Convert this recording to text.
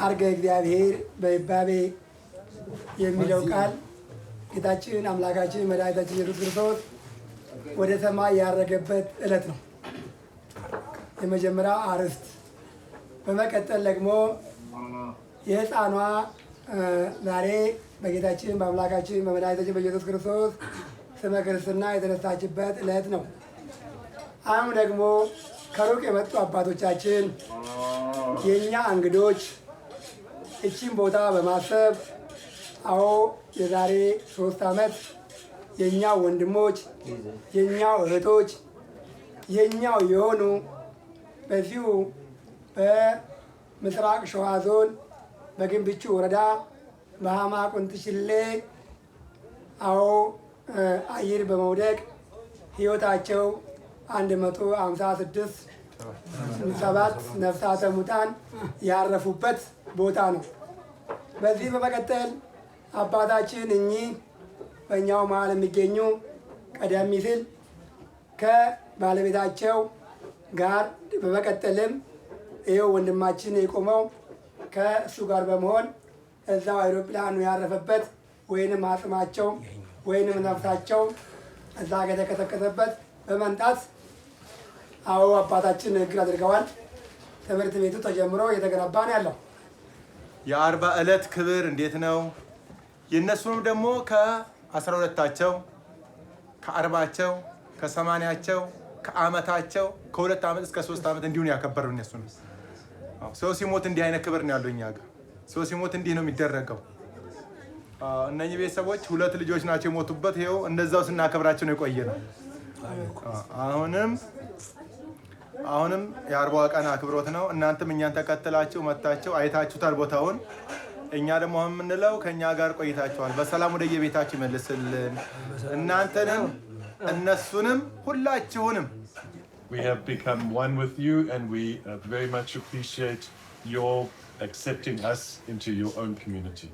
ዐርገ እግዚአብሔር በይባቤ የሚለው ቃል ጌታችን አምላካችን መድኃኒታችን ኢየሱስ ክርስቶስ ወደ ሰማይ ያረገበት ዕለት ነው። የመጀመሪያው አርዕስት። በመቀጠል ደግሞ የሕፃኗ ዛሬ በጌታችን በአምላካችን በመድኃኒታችን በኢየሱስ ክርስቶስ ስመ ክርስትና የተነሳችበት ዕለት ነው። አሁን ደግሞ ከሩቅ የመጡ አባቶቻችን፣ የእኛ እንግዶች፣ እቺን ቦታ በማሰብ፣ አዎ፣ የዛሬ 3 ዓመት የእኛው ወንድሞች፣ የእኛው እህቶች፣ የእኛው የሆኑ በዚሁ በምስራቅ ሸዋ ዞን በግንብቹ ወረዳ በሃማ ቁንጥሽሌ፣ አዎ፣ አየር በመውደቅ ህይወታቸው 156 ሰባት ነፍሳተ ሙታን ያረፉበት ቦታ ነው። በዚህ በመቀጠል አባታችን እኚህ በእኛው መሀል የሚገኙ ቀደም ሲል ከባለቤታቸው ጋር፣ በመቀጠልም ይኸው ወንድማችን የቆመው ከእሱ ጋር በመሆን እዛው አይሮፕላኑ ያረፈበት ወይንም አጽማቸው ወይንም ነፍሳቸው እዛ ከተከሰከሰበት በመምጣት፣ አዎ፣ አባታችን ንግግር አድርገዋል። ትምህርት ቤቱ ተጀምሮ እየተገነባ ነው ያለው። የ40 ዕለት ክብር እንዴት ነው? የእነሱንም ደግሞ ከ12ታቸው፣ ከ40ቸው፣ ከ80ቸው፣ ከአመታቸው፣ ከ2 ዓመት እስከ 3 ዓመት እንዲሁን ያከበሩ እነሱን። ሰው ሲሞት እንዲህ አይነት ክብር ነው ያለው እኛ ጋር። ሰው ሲሞት እንዲህ ነው የሚደረገው። እነኚህ ቤተሰቦች ሁለት ልጆች ናቸው የሞቱበት። ይኸው እንደዛው ስናከብራቸው ነው የቆየ ነው። አሁንም አሁንም የ40ዋ ቀን አክብሮት ነው። እናንተም እኛን ተከትላችሁ መጥታችሁ አይታችሁታል ቦታውን። እኛ ደግሞ አሁን የምንለው ከእኛ ጋር ቆይታችኋል። በሰላም ወደ የቤታችሁ ይመልስልን። እናንተንም እነሱንም ሁላችሁንም። We have become one with you, and we very much appreciate your accepting us into your own community.